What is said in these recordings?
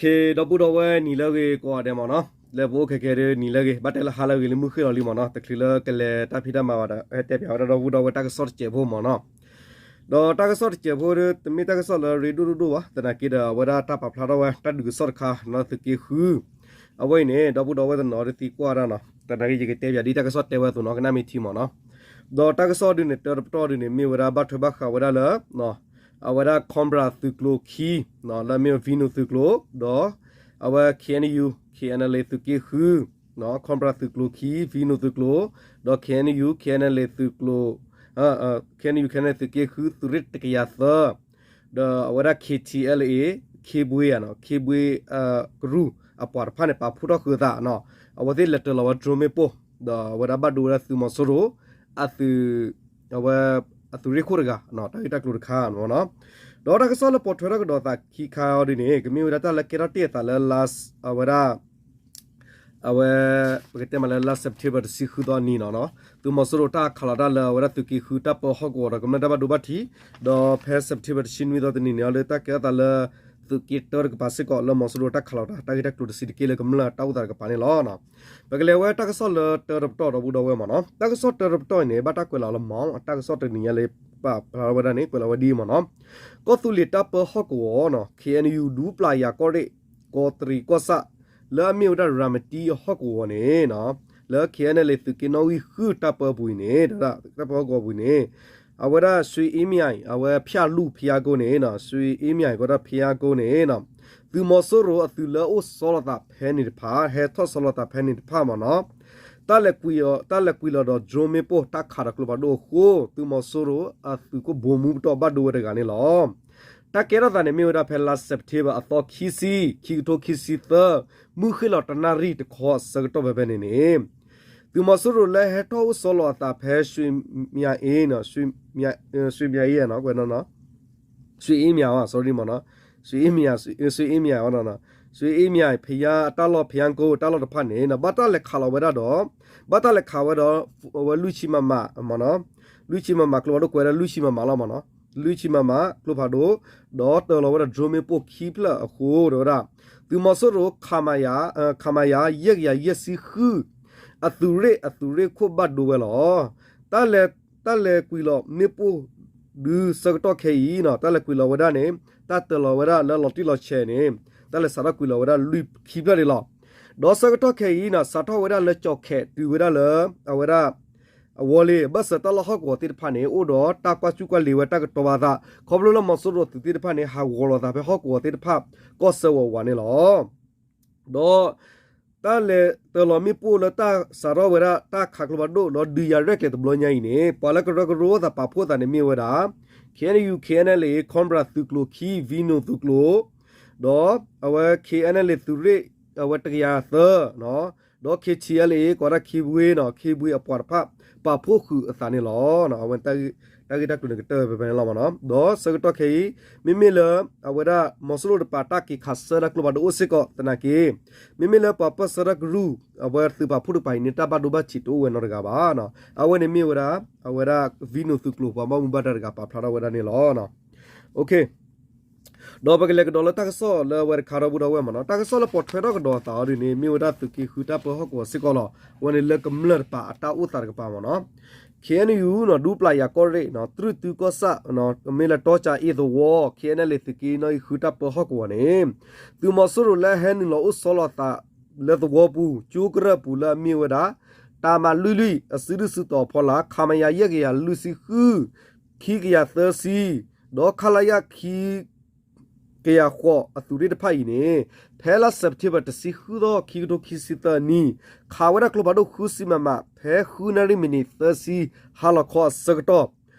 ဒီပုၢ်ဒီဝဲၢ်နံၤလၢအဂ့ၤကိးဂၤဒဲးမ့ၢ်နီၤ, လၢပအိၣ်ခဲကဲဒ်နံၤလၢအဂ့ၤ ဘၣ်တဲလၢဟါလၢအဂ့ၤလၢမုၢ်ဃ့ၢ်လီၤလံမ့ၢ်နီၤ, တချုးလၢကလဲၤတၢ်ဖံးတၢ်မၤဘၣ်ဒီး ဟဲတဲပၠးဝဲဒၣ်ဒီပုၢ်ဒီဝဲၢ်တၢ်ကစီၣ်တစဲးဖိမ့ၢ်နီၤ. ဒီးတၢ်ကစီၣ်တစဲးဖိဒီး တမ့ၢ်တၢ်ကစီၣ်လၢအရ့ဒိၣ်ဒိၣ်ဒိၣ်ဘၣ်, သနာ်က့ဒီးအဝဲဒၣ်တၢ်ပာ်ဖျါထီၣ်ဝဲတၢ်ဒုးကစီၣ်တခါနီၤ သုးက့ဃု အဝဲအံၤန့ၣ် ဒီပုၢ်ဒီဝဲၢ်တနီၤဒ်သံကွၢ်ဒၣ်နီၤ, သနာ်က့ယကတဲပၠးဒ်တၢ်ကစီၣ်တဲဝဲအသိးနီၤ ကနၣ်မ့ၢ်ထံမ့ၢ်နီၤ. ဒီးတၢ်ကစီၣ်ဒုးန့ၣ် တၢတပတီၢ်ဒုးန့ၣ် မ့ၢ်ဝဲဒၣ်ဘၣ်ထွဲဘၣ်ဃးဝဲဒၣ်လၢ အဝဲဒၣ် Cobra သုးကျိၤခံ လၢအမ့ၢ်ဝဲ Venom သုးကျိၤ ဒီး အဝဲ K N U K N L A သုးက့ဃု Cobra သုးကျိၤခံ Venom သုးကျိၤ ဒီး K N U K N L A သုးကျိၤ K N U K N L A သုးက့ဃု သုးရ့ၣ်တကယၤသၢ ဒီးအဝဲဒၣ် K T L A ခ့ဘှ့ဧါနီၤ ခ့ဘှ့ ကရူၢ်အပှၤတဖၣ်န့ၣ် ပာ်ဖှိၣ်ထီၣ်ဃုာ်အသးနီၤ, အဝဲသ့ၣ်လဲၤတၢၤလီၤဝဲ drone မ့ၣ်ပိၢ် ဒီးအဝဲဒၣ်ဘၣ်ဒိဝဲဒၣ်သုးမီၤစိရိၤ အသုး အဝဲ အသုးရ့ၣ်ခိၣ်တဂၤ တၢ်ဂ့ၢ်တၢ်ကျိၤတခါမ့ၢ်နီၤ. ဒီးတၢ်ကစီၣ်လၢပိာ်ထွဲထီၣ်ကဒီးသးခံခါအီၤဒ်န့ၣ် ကမ့ၢ်ဝဲဒၣ်တၢ်လၢကဲထီၣ်တ့ၢ်အသးလၢ အဝဲဒၣ် အဝဲ ပကတဲမးလၢလါ September တဆံဃုသီအနံၤနီၤ, သုးမီၤစိရိၤတၢ်ခးလီၤတၢ်လၢအဝဲဒၣ်သုးက့ဃုတၢ်ပၢဟီၣ်ကဝီၤဒီးကမျၢၢ်တၢ်ဘၣ်ဒိဘၣ်ထံး, ဒီးဖဲ September တဆံနွံသီတနံၤန့ၣ် အီၤလၢတၢ်ကဲထီၣ်သးလၢ သုးက့တၢတကပၤစ့ၢ်ကီး လၢမီၤစိရိၤတၢ်ခးလီၤတၢ် တၢ်ဂ့ၢ်တၢ်ကျိၤတဆံးတက့ၢ်လၢကမျၢၢ်တၢ်အိၣ်သးတကပၤန့ၣ်လီၤ. ပကလဲၤဝဲတၢ်ကစီၣ်လၢတၢတပတီၢ်ဒီပုၢ်ဒီဝဲၢ်မ့ၢ်နီၤ, တၢ်ကစီၣ်တၢတပတီၢ်အံၤန့ၣ် ဘၣ်တၢ်ကွဲးလီၤလၢမီၤ တၢ်ကစီၣ်တနံၤညါလၢပာ်ဖျါဝဲဒၣ်န့ၣ် ကွဲးလီၤဝဲဒ်အံၤမ့ၢ်နီၤ, ကီၢ်သူလ့ၤတၢ်ပၢဟီၣ်ကဝီၤနီၤ K N U ဒူပျၢ်ယၤကီၢ်ရ့ၣ် ကီးတရံးကီၢ်ဆၣ် လၢအမ့ၢ်ဝဲဒၣ်ရၤမတံအဟီၣ်ကဝီၤန့ၣ် လၢ K N L A သုးက့နီၣ်ဂံၢ်ဃုတၢ်ပၢပူၤအံၤန့ၣ် တၢ်ပၢဟီၣ်ကဝီၤပူၤအံၤန့ၣ် အဝဲဒၣ် ဆွေအေးမြင့် အဝဲဖၠၣ်လူၢ်ဖယါကိန့ၣ် ဆွေအေးမြင့် ကီးဒၣ်ဖယါကိန့ၣ် သုးမီၤစိရိၤအသုးလၢအအိၣ်ဆီလီၤသးဖဲန့ၣ်တဖၣ် ဟဲထီၣ်ဆီလီၤသးဖဲန့ၣ်တဖၣ်မ့ၢ်နီၤ တၢ်လဲၤကွံာ်လီၤဒီး drone မ့ၣ်ပိၢ်တၢ်ခးဒီးကျိဖးဒိၣ်အဃိ သုးမီၤစိရိၤအသုးခိၣ်ဘိမူပတီၢ်ဘၣ်ဒိဝဲတဂၤန့ၣ်လီၤ. တၢ်ကဲထီၣ်သးန့ၣ်မ့ၢ်ဝဲဒၣ်ဖဲလါ September အသီခံဆံ ခံကထိခံဆံသၢ မုၢ်ဃ့ၢ်လီၤတနၣ်ရံၣ်တခီအဆၢကတီၢ်ဖဲဖဲန့ၣ်န့ၣ် သုးမီၤစိရိၤလၢဟဲထီၣ်အိၣ်ဆီလီၤအသးဖဲ ဆွေမြတ်အေး နီၤ ဆွေမြတ် ဆွေမြတ်အေး နီၤ ကွဲးနီၤနီၤ ဆွေအေးမြင့် sorry မ့ၢ်နီၤ ဆွေအေးမြင့် ဆွေအေးမြင့် နီၤ ဆွေအေးမြင့် ဖယါ တၢ်လီၢ်ဖယါကိ တၢ်လီၢ်တဖၣ်န့ၣ် ဘၣ်တၢ်လဲၤခးလီၤဝဲဒၣ်ဒီး ဘၣ်တၢ်လဲၤခးဝဲဒီး အဝဲလွံၢ်ဆံမမ မ့ၢ်နီၤ လွံၢ်ဆံမမ ကျိဖးဒိၣ်ကွဲးဝဲဒၣ်လွံၢ်ဆံမမလီၤမ့ၢ်နီၤ လွံၢ်ဆံမမ ကျိဖးဒိၣ် ဒီးတၢၤလီၤဝဲဒၣ် drone မ့ၣ်ပိၢ်ခံဖျၢၣ်အဃိတဲဝဲဒၣ် သုးမီၤစိရိၤ ခမရ ခမရ ယဲၢ်ကယၤယဲၢ်ဆံဃု အသုးရ့ၣ် အသုးရ့ၣ်ခိၣ်ဘၣ်ဒိဝဲလီၤ. တၢ်လဲၤ တၢ်လဲၤကွံာ်လီၤမ့ၣ်ပိၢ် ဒုးဆၢကတီၢ်ခဲအံၤနီၤ တၢ်လဲၤကွံာ်လီၤဝဲဒၣ်န့ၣ် တၢ်တၢၤလီၤဝဲဒၣ်လၢလီၤတံၢ်လီၤဆဲးန့ၣ် တၢ်လဲၤစးထီၣ်ကွံာ်လီၤဝဲဒၣ်လွံၢ်ခံဖျၢၣ်န့ၣ်လီၤ. ဒီးဆၢကတီၢ်ခဲအံၤနီၤ စးထီၣ်ဝဲဒၣ်လၢကၠီၣ်ခဲးတုၤဝဲဒၣ်လၢ အဝဲဒၣ် အဝီလ့ၤ ဘၢၣ်စၢၤတၢ်လီၢ်ဟီၣ်ကဝီၤသ့ၣ်တဖၣ်န့ၣ် အိၣ်ဒီးတၢ်ကွၢ်စူၣ်ကွၢ်လ့ၤဝဲတၢ်ကတီၤဘၣ်သး ခီဖျိလၢမီၤစိရိၤအသုးသ့ၣ်တဖၣ်န့ၣ် ဟးဂီၤလီၤသးဖဲဟီၣ်ကဝီၤသ့ၣ်တဖၣ် ကီၢ်စၢဝီၤဝးန့ၣ်လီၤ. ဒီး တၢ်လဲၤတၢၤလီၤမ့ၣ်ပိၢ်လၢတၢ်စးထီၣ်ဝဲဒၣ်တၢ်ခးကျိဖးဒိၣ် ဒီးဒုးယၤရဲၣ်ကျဲၤတဘျီညါအံၤန့ၣ် ပှၤလၢကရၢကရိအသးပာ်ဖှိၣ်သးန့ၣ်မ့ၢ်ဝဲဒၣ် K N U K N L A Cobra သုးကျိၤခံ Venom သုးကျိၤ ဒီးအဝဲ K N L A သုးရ့ၣ် အဝဲတကယၤသၢ ဒီး K T L A ကီးဒၣ်ခ့ဘှ့နီၤ ခ့ဘှ့အပှၤတဖၣ် ပာ်ဖှိၣ်ဃုာ်အသးန့ၣ်လီၤ. အဝဲတၢ်ဂ့ၢ်တၢ်ကျိၤန့ၣ်ကတၢၢ်ဖဲဖဲန့ၣ်လီၤမ့ၢ်နီၤ. ဒီးဆၢကတီၢ်ခဲအံၤ မ့မ့ၢ်လၢ အဝဲဒၣ် မီၤစိရိၤတပၤတၢ်က့ၤခးဆၢဒၣ်ကျိဖးဒိၣ်အိၣ်စ့ၢ်ကီးသနာ်က့ မ့မ့ၢ်လၢပှၤပၢၢ်ဆၢတၢ်ကရူၢ် အဝဲသုးပာ်ဖှိၣ်တကပၤအံၤန့ၣ် တၢ်ဘၣ်ဒိဘၣ်ထံးတအိၣ်ဝဲနီတဂၤဘၣ်. အဝဲန့ၣ်မ့ၢ်ဝဲဒၣ် အဝဲဒၣ် Venom သုးကျိၤ ပှၤဘၣ်မူဘၣ်ဒါတဂၤပာ်ဖျါထီၣ်ဝဲဒၣ်န့ၣ်လီၤ. ဒီးပကလဲၤကဒီးလၢတၢ်ကစီၣ်လၢအဝဲတခါဒီပုၢ်ဒီဝဲၢ်မ့ၢ်နီၤ. တၢ်ကစီၣ်လၢပိာ်ထွဲထီၣ်ကဒီးအသးအီၤဒ်န့ၣ် မ့ၢ်ဝဲဒၣ်သုးက့ဃုတၢ်ပၢဟီၣ်ကဝီၤစ့ၢ်ကီးလီၤ. အဝဲန့ၣ်လၢကမျၢၢ်တပၤအတၢ်အိၣ်သးတကပၤမ့ၢ်နီၤ. K N U နီၤ ဒူပျၢ်ယၤကီၢ်ရ့ၣ်နီၤ တြူၢ်တုကီၢ်ဆၣ် မ့ၢ်လၢတီကၠၤအ့ၣ်သဝီ K N L A သုးက့နီၣ်ဂံၢ်ဃုတၢ်ပၢဟီၣ်ကဝီၤန့ၣ် သုးမီၤစိရိၤလၢအဟဲနုာ်လီၤအိၣ်ဆီလီၤသးလၢသဝီပူၤ ကၠိကရၢၢ်ပူၤလၢအမ့ၢ်ဝဲဒၣ် တၢ်မၤလွံၢ်လွံၢ် အစုဒုၣ်စုတီၤအဖီလာ် ခမရ ယဲၢ်ကယၤလွံၢ်ဆံဃု ခံကယၤသၢဆံ ဒီး ခလရ ခံ ကယၤဃိးအသုးရ့ၣ်တဖၣ်အံၤန့ၣ် ဖဲလါစဲးပထ့ဘၢၣ် တဆံဃုသီ ခံကထိခံဆံသၢနံၣ် ခးဝဲဒၣ်ကျိဖးဒိၣ် ဃုဆံ MM ဖဲဃုနၣ်ရံၣ်မံးနံးသၢဆံ ဟါလီၤခီအဆၢကတီၢ်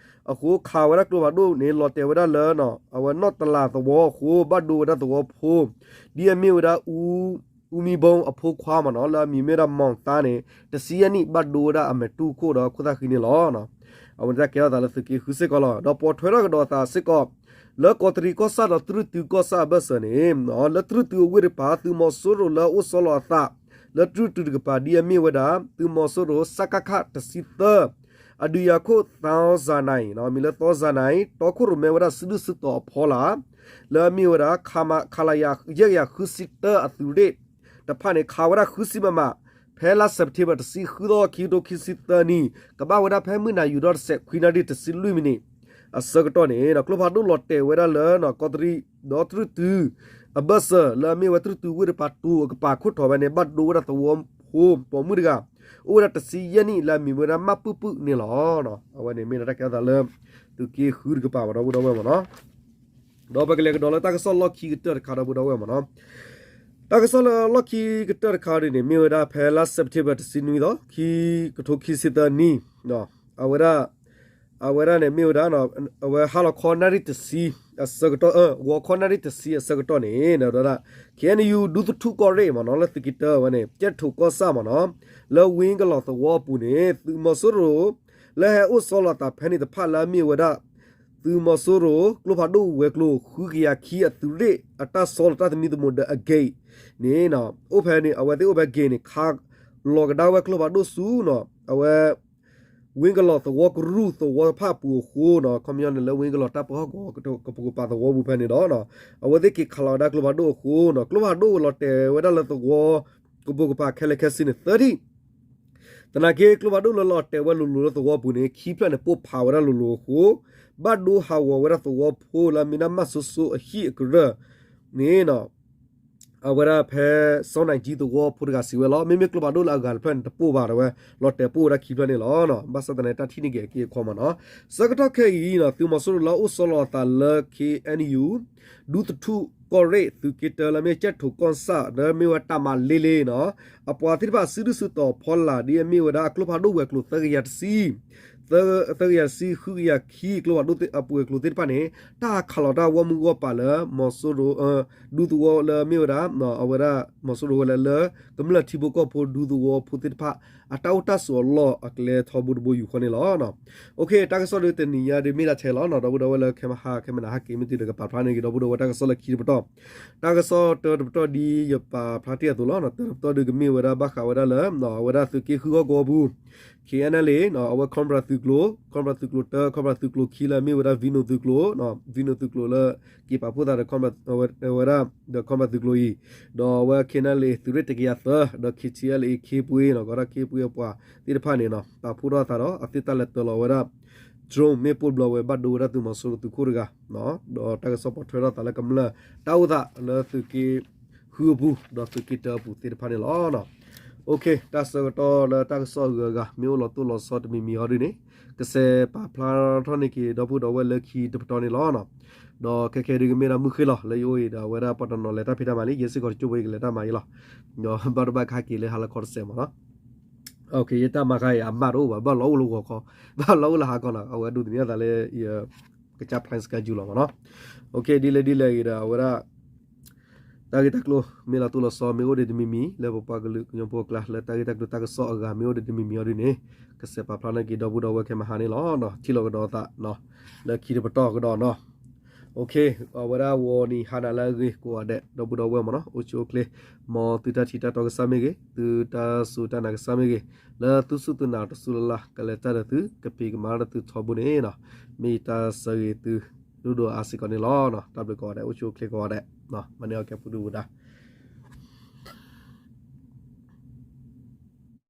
အဃိ ခးဝဲဒၣ်ကျိဖးဒိၣ်န့ၣ် လီၤတဲာ်ဝဲဒၣ်လၢ အဝဲနီၣ်တလးသဝီအဃိ ဘၣ်ဒိဝဲဒၣ်သဝီဖိ ဒ်အမ့ၢ်ဝဲဒၣ် အူမံဘီအဖိခွါမ့ၢ်နီၤ လၢအမံၤမ့ၢ်ဝဲဒၣ် မီၢ်သါန့ၣ် တဆံယဲၢ်နံၣ် ဘၣ်ဒိဝဲဒၣ်အမဲာ်တူၢ်ခိၣ်ဒီးခိၣ်သၣ်ဃံန့ၣ်လီၤ. အဝဲန့ၣ်တၢ်ကဲထီၣ်သးလၢသုးက့ဃုစ့ၢ်ကီးလီၤ. ဒီးပိာ်ထွဲထီၣ်ကဒီးအသးစ့ၢ်ကီး လၢကီးတရံးကီၢ်ဆၣ်ဒီးတြူၢ်တုကီၢ်ဆၣ်အဘၢၣ်စၢၤန့ၣ် လၢတြူၢ်တုအဝ့ၢ်တပၤ သုးမီၤစိရိၤလၢအအိၣ်ဆီလီၤအသး လၢတြူၢ်တုတကပၤ ဒ်အမ့ၢ်ဝဲဒၣ် သုးမီၤစိရိၤ စကခ တဆံသၢ အဒုးယၤခိၣ် သီစၤနံ မံၤလၢသီစၤနံ တီခိၣ်ရိၣ်မဲဝဲဒၣ်စုဒုၣ်စုတီၤအဖီလာ် လၢအမ့ၢ်ဝဲဒၣ် ခမ ခလရ ယဲၢ်ကယၤဃုဆံတၢ အသုးရ့ၣ်တဖၣ်န့ၣ် ခးဝဲဒၣ်ဃုဆံ MM ဖဲလါစဲးပထ့ဘၢၣ် တဆံဃုသီ ခံကထိခံဆံသၢနံၣ် ကဘၣ်ဝဲဒၣ်ဖဲမုၢ်နၤယူၤဒီတစဲး ခွံနၣ်ရံၣ် တဆံလွံၢ်မံးနံးအဆၢကတီၢ်န့ၣ် ကျိဖးဒိၣ်လီၤတဲာ်ဝဲဒၣ်လၢ ကီးတရံး ဒီးတြုၢ်တု အဘၢၣ်စၢၤ လၢအမ့ၢ်ဝဲတြုၢ်တုဝ့ၢ်တပၤ တူၤအကပၤခိၣ်ထီၣ်ဝဲန့ၣ် ဘၣ်ဒိဝဲဒၣ်သဝီဖိပိာ်မုၣ်တဂၤ အိၣ်ဝဲဒၣ်တဆံယဲၢ်နံၣ် လၢအမံၤဝဲဒၣ် မၣ်ပုၢ်ပုၢ်န့ၣ်လီၤ. အဝဲန့ၣ်မ့ၢ်ဒၣ်တၢ်ကဲထီၣ်သးလၢ သုးက့ဃုတကပၤ ပှၤဒီပုၢ်ဒီဝဲၢ်မ့ၢ်နီၤ. ဒီးပကလဲၤကဒီးလၢတၢ်ကစီၣ်လီၢ်ခံကတၢၢ်တခါ ဒီပုၢ်ဒီဝဲၢ်မ့ၢ်နီၤ. တၢ်ကစီၣ်လၢလီၢ်ခံကတၢၢ်တခါဒ်န့ၣ် မ့ၢ်ဝဲဒၣ်ဖဲလါစဲးပထ့ဘၢၣ် တဆံနွံသီ ခံကထိခံဆံသၢနံၣ် အဝဲဒၣ် အဝဲဒၣ်န့ၣ်မ့ၢ်ဝဲဒၣ် အဝဲဟါလီၤခီနၣ်ရံၣ်တဆံအဆၢကတီၢ် ဂီၤခီနၣ်ရံၣ်တဆံအဆၢကတီၢ်န့ၣ် ဒ်ဝဲဒၣ် ခ့ၣ်အဲၣ်ယူၣ် ဒူသထူၣ်ကီၢ်ရ့ၣ်မ့ၢ်နီၤ လၢသုးက့တၢဝဲန့ၣ် ကၠဲၣ်ထိၣ်ကီၢ်ဆၣ်မ့ၢ်နီၤ လၢဝ့ကလီၤသဝီအပူၤန့ၣ် သုးမီၤစိရိၤ လၢဟဲအိၣ်ဆီလီၤသးဖဲန့ၣ်တဖၣ်လၢအမ့ၢ်ဝဲဒၣ် သုးမီၤစိရိၤ ကျိဖးဒိၣ်ဝဲၤကျိၤ ဃုကယၤခံအသုးရ့ၣ် အတၢ်ဆီလီၤတၢ်သမံသမိးဒီးအ gate န့ၣ် အိၣ်ဖဲန့ၣ် အဝဲသ့ၣ်အိၣ်ဖဲ gate န့ၣ် ခးလီၤကဒါဝဲကျိဖးဒိၣ်ဆူနီၤ အဝဲ ဝ့ကလီၤသဝီကရူၢ်သဝီတဖၣ်အပူၤအဃိနီၤ ခီပညီန့ၣ်လၢဝ့ကလီၤတၢ်ပၢဟီၣ်ကဝီၤကပိာ်ကပၤသဝီပူၤဖဲန့ၣ်ဒီး အဝဲသ့ၣ်က့ၤခးလီၤကဒါကျိဖးဒိၣ်အဃိနီၤ ကျိဖးဒိၣ်လီၤတဲာ်ဝဲဒၣ်လၢသဝီ ကပိာ်ကပၤခဲလၢာ်ခဲဆ့န့ၣ် သၢထံၣ် သနာ်က့ ကျိဖးဒိၣ်လၢလီၤတဲာ်ဝဲလိၤလိၤလၢသဝီပူၤန့ၣ် ခံဖျၢၣ်န့ၣ် ပိၢ်ဖးဝဲဒၣ်လိၤလိၤအဃိ ဘၣ်ဒိဟးဂီၤဝဲဒၣ်သဝီဖိလၢအမ့ၢ်ဒၣ်မၣ်စိစိအဟံၣ်အကရၢၢ်န့ၣ် အဝဲဒၣ်ဖဲ စီၤနၢ်ကၠံသဝီဖိတဂၤစံးဝဲလီၤ. မ့မ့ၢ်ကျိဖးဒိၣ်လၢအဂၤတဖျၢၣ်န့ၣ် တပိၢ်ဘၣ်တဲဝဲ လီၤတဲာ်ပိၢ်ဝဲဒၣ်ခံဖျၢၣ်န့ၣ်လီၤ. ဘၣ်ဆၣ်သနာ်က့ တၢ်ထံၣ်န့ၢ်က့ၤအက့အခီမ့ၢ်နီၤ. ဆၢကတီၢ်ခဲအံၤနီၤ သုးမီၤစိရိၤလၢအအိၣ်ဆီလီၤအသးလၢ ခ့ၣ်အဲၣ်ယူၣ် ဒူသထူၣ်ကီၢ်ရ့ၣ် သုးက့တၢလၢမ့ၢ်ကၠဲၣ်ထိၣ်ကီၢ်ဆၣ် ဒီးမ့ၢ်ဝဲတၢ်မၤလ့လ့နီၤ အပှၤသ့ၣ်တဖၣ်စုဒုၣ်စုတီၤဖီလာ် ဒ်အမ့ၢ်ဝဲဒၣ်အကျိဖးဒိၣ်ဝဲၤကျိၤသၢကယၤတဆံ သၢကယၤတဆံ ဃုကယၤခံ ကျိဖးဒိၣ်အဝဲၤကျိၤသ့ၣ်တဖၣ်န့ၣ် တၢ်ဟးခးလီၤတၢ်ဂီၤမုၢ်ဂီၤပၤလၢ မီၤစိရိၤ ဒူသဝီလၢမ့ၢ်ဝဲဒၣ် အဝဲဒၣ်မီၤစိရိၤဝဲလၢ ကမျၢၢ်ထံဖိကီၢ်ဖိဒူသဝီဖိသ့ၣ်တဖၣ် အတၢ်အိၣ်တၢ်ဆိးအလီၢ်အကျဲထီဘိတဘိယူၢ်ဃီန့ၣ်လီၤ. တၢ်ကစီၣ်ဒ်တနံၤညါဒ်မ့ၢ်ဒၣ်ထဲလီၤနီၤ ဒီပုၢ်ဒီဝဲၢ်လၢခဲမဟါခဲမနၤဟးက့ၤမ့ၢ်တုၤဒီးကပာ်ဖျါန့ၢ်က့ၤဒီပုၢ်ဒီဝဲၢ်တၢ်ကစီၣ်လၢခံတပတီၢ် တၢ်ကစီၣ်တၢတပတီၢ်ဒ်ယပာ်ဖျါတ့ၢ်အသိးလီၤ. တၢတပတီၢ်ဒ်ကမ့ၢ်ဝဲဒၣ်ဘၣ်ဃးဝဲဒၣ်လၢ အဝဲဒၣ်သုးက့ဃုဟီၣ်ကဝီၤပူၤ ခ့ၣ်အဲၣ်ယူၣ် အဝဲ Cobra သုးကျိၤ Cobra သုးကျိၤတၢ Cobra သုးကျိၤခံလၢအမ့ၢ်ဝဲဒၣ် Vino သုးကျိၤ Vino သုးကျိၤလၢက့ၤပာ်ဖှိၣ်သးဒီး ဝဲဒၣ်ဒီး Cobra သုးကျိၤအံၤ ဒီးအဝဲ ခ့ၣ်အဲၣ်ယူၣ် သုးရ့ၣ်တကယၤသၢ ဒီး ခ့ၣ်ထံၣ်အဲၣ်ယူၣ် ခ့ပှ့ၤနီၤ ကီးဒၣ်ခ့ပှ့ၤအပှၤသ့ၣ်တဖၣ်န့ၣ်နီၤ ပာ်ဖှိၣ်ထီၣ်သးဒီး အဝဲသ့ၣ်တၢ်လဲၤတၢလီၤဝဲဒၣ် drone မ့ၣ်ပိၢ်ဘျီဝဲ ဘၣ်ဒိဝဲဒၣ်သုးမီၤစိရိၤသုးခိၣ်တဂၤ ဒီးတၢ်ကစီၣ်ပိာ်ထွဲထီၣ်သးလၢကမျၢၢ်တၢ်အိၣ်သးလၢသုးက့ဃုအပူၤ ဒီးသုးက့တၢအပူၤသ့ၣ်တဖၣ်န့ၣ်လီၤ. တၢ်ဆၢကတီၢ်လၢတၢ်ကစီၣ်အဂုၤအဂၤ မ့ၢ်အိၣ်လီၤတိၢ်လီၤဆီတမံၤမံၤအီၤဒ်န့ၣ် ကစဲးပာ်ဖျါထီၣ်န့ၢ်က့ၤဒီပုၢ်ဒီဝဲၢ်လၢခံတပတီၢ်န့ၣ်လီၤ. ဒီးခဲခဲဒ်ကမ့ၢ်ဒၣ်မုၢ်ဃ့ၢ်လီၤ လၢယအိၣ်အံၤဒီးအဝဲဒၣ်ပှၤတနီၤလဲၤတၢ်ဖံးတၢ်မၤလံ ယဲစ့ၢ်ကီးတကၠိဖိယကလဲၤတၢ်မၤအံၤလီၤ. ဒီးဘၣ်တဘၣ်ကဟဲက့ၤလၢဟါလီၤခီတစဲးမ့ၢ်နီၤ ယတၢ်မၤခါအံၤအမၤတအိၣ်ဘၣ် ဘၣ်လီၤအိၣ်လၢဂီၤခီ ဘၣ်လီၤအိၣ်လၢဟါခီနီၤ အဝဲဒိးသန့ၤအသးလၢ ယကစၢ် plan schedule လီၤမ့ၢ်နီၤ. ဒ်လဲၣ်ဒ်လဲၣ်ဂ့ၤဒီး အဝဲဒၣ် တၢ်ဂ့ၢ်တၢ်ကျိၤ မ့ၢ်လီၤတိၢ်လီၤဆီ မ့ၢ်အိၣ်ဒံးတမံၤမံၤ လၢပပှၤကလုာ်ကညီဖိအကျါ လၢတၢ်ဂ့ၢ်တၢ်ကျိၤတၢ်ကစီၣ်အဂၤ မ့ၢ်အိၣ်ဒံးတမံၤမံၤအီၤဒ်န့ၣ် ကစဲးပာ်ဖျါန့ၢ်က့ၤဒီပုၢ်ဒီဝဲၢ်ခဲမဟါန့ၣ်လီၤ. ထံၣ်လိာ်ကဒီးသး လၢခံတပတီၢ်ကဒီးနီၤ. အဝဲဒၣ်ဝီနံၤဟါနၤလၢအဂ့ၤကိးဂၤဒဲး ဒီပုၢ်ဒီဝဲၢ်မ့ၢ်နီၤ အိၣ်ဆူၣ်အိၣ်ချ့ မ်သုတၢ်ထံၣ်တၢ်တီကစၢ်မ့ၢ်ဂ့ၤ သုတၢ်စူၢ်တၢ်နာ်ကစၢ်မ့ၢ်ဂ့ၤ လၢသုစူၢ်သုနာ်တစူၢ်လၢ်လၢ် ကလဲၤတၢ်ဒီးသု ကဖံးကမၤဒီးသုထီဘိန့ၣ်နီၤ မ့ၢ်တၢ်ဆၢဂ့ၤသု ဒိၣ်ဒိၣ်အါစ့ၢ်ကီးန့ၣ်လီၤ. တၢ်ဘျုးကိးဂၤဒဲး အိၣ်ဆူၣ်အိၣ်ချ့ကိးဂၤဒဲး မၤန့ၢ်အီၤကဲပူၤဒုၣ်ပူၤဒါ